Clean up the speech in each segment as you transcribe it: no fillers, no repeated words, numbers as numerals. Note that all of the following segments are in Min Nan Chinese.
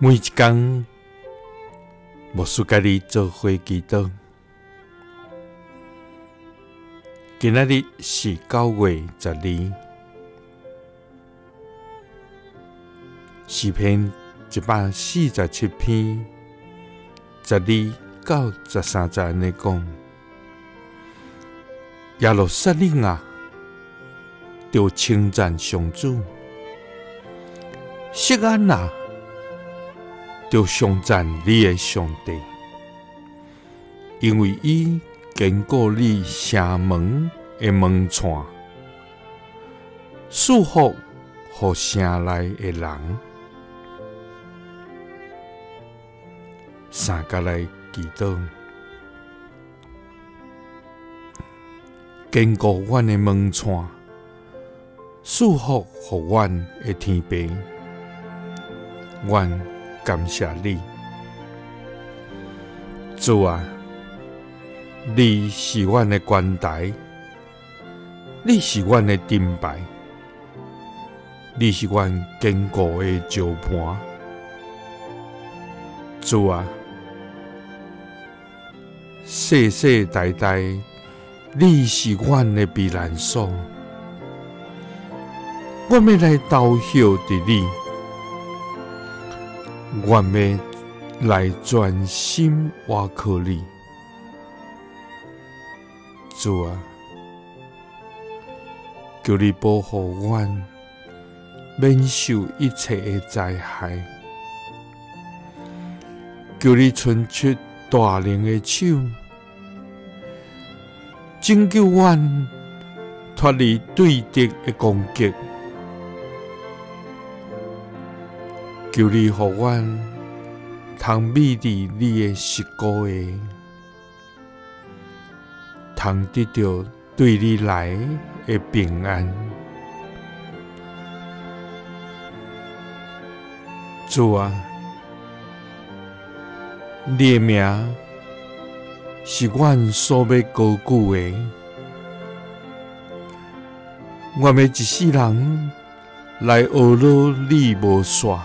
每一工，牧师佮你做伙祈祷。今仔日是9月12，诗篇147篇12到13节按呢讲：耶路撒冷啊，著称赞上主；锡安啊，著颂赞你的上帝，因为伊坚固你城门的门掣，赐福予城内的人。三角来祈祷，坚固阮的门掣，赐福予阮的天父，阮感谢你，主啊，你是阮的关台，你是阮的盾牌，你是阮坚固的石盘。主啊，世世代代，你是阮的避难所，我欲来投靠伫你，我欲来专心倚靠你。主啊，求你保护阮，免受一切的灾害。求你伸出大能的手，拯救阮脱离对敌的攻击。求你予阮通覕伫你的实膏下，通得著对你来的平安。主啊，你的名是阮所欲高举的，我欲一世人来学罗你无煞。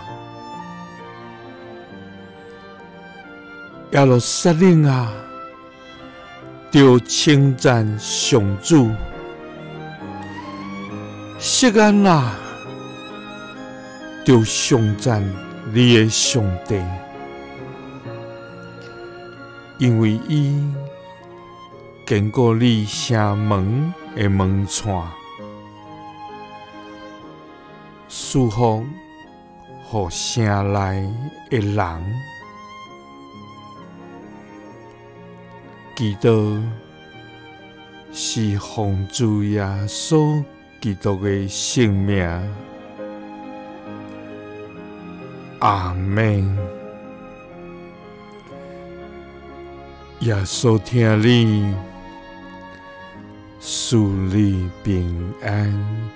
耶路撒冷啊，著称赞上主；锡安啊，著颂赞你的上帝，因为伊坚固你城门的门掣，赐福予城内的人。祈祷是奉主耶稣基督的圣名，阿们。耶稣疼你，赐你平安。